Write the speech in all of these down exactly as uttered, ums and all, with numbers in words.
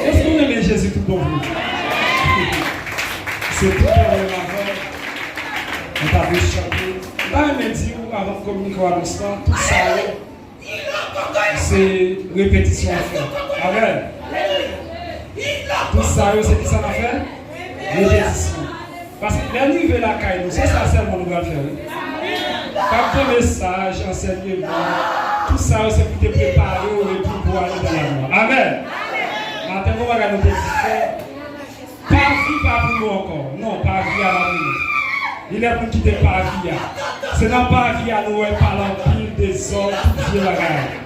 Èske w renmen Jezi tout bon vre? Se tout kè mwen avè w. Mwen ta vle chante. Mwen ta renmen di w, avan m kominike w anons lan, tout sa yo, se repetisyon n ap fè. Amèn. Tout sa yo, se ki sa n ap fè? Repetisyon. Paske lè n rive lakay nou, se sa sèlman nou pral fè, wi. P ap gen mesaj, ansèyman, tout sa yo, se pou te prepare w epi pou ale nan lamò. Amèn. Maten, gon bagay nou te di fè. Pavi pa pou nou ankò. Non, pavi a pa pou nou. Li lè pou n kite pavi a. Se nan pavi a nou wè pale anpil dezòd, tout vye bagay.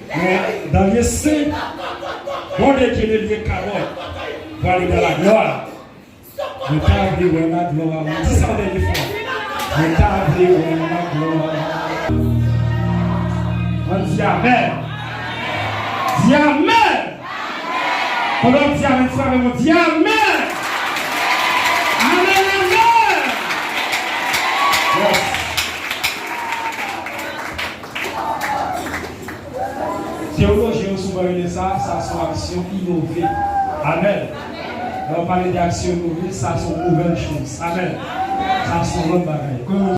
Men, dans lieu saint, Bondye ki lye kabòt, pou ale dans la gloire. Mwen ta vle wè laglwa a. Di sa yon dènye fwa. Mwen ta vle wè laglwa a. Ann di amèn. Di amèn. Pandan w ap di amèn, frape mwen, di amèn. Amèn, amèn. Yes. Teyolojyen yo souvan rele sa, sa se yon aksyon inove. Amèn. Lè w pale de aksyon inove, sa se yon nouvèl choz. Amèn. Sa se yon lòt bagay. Kòman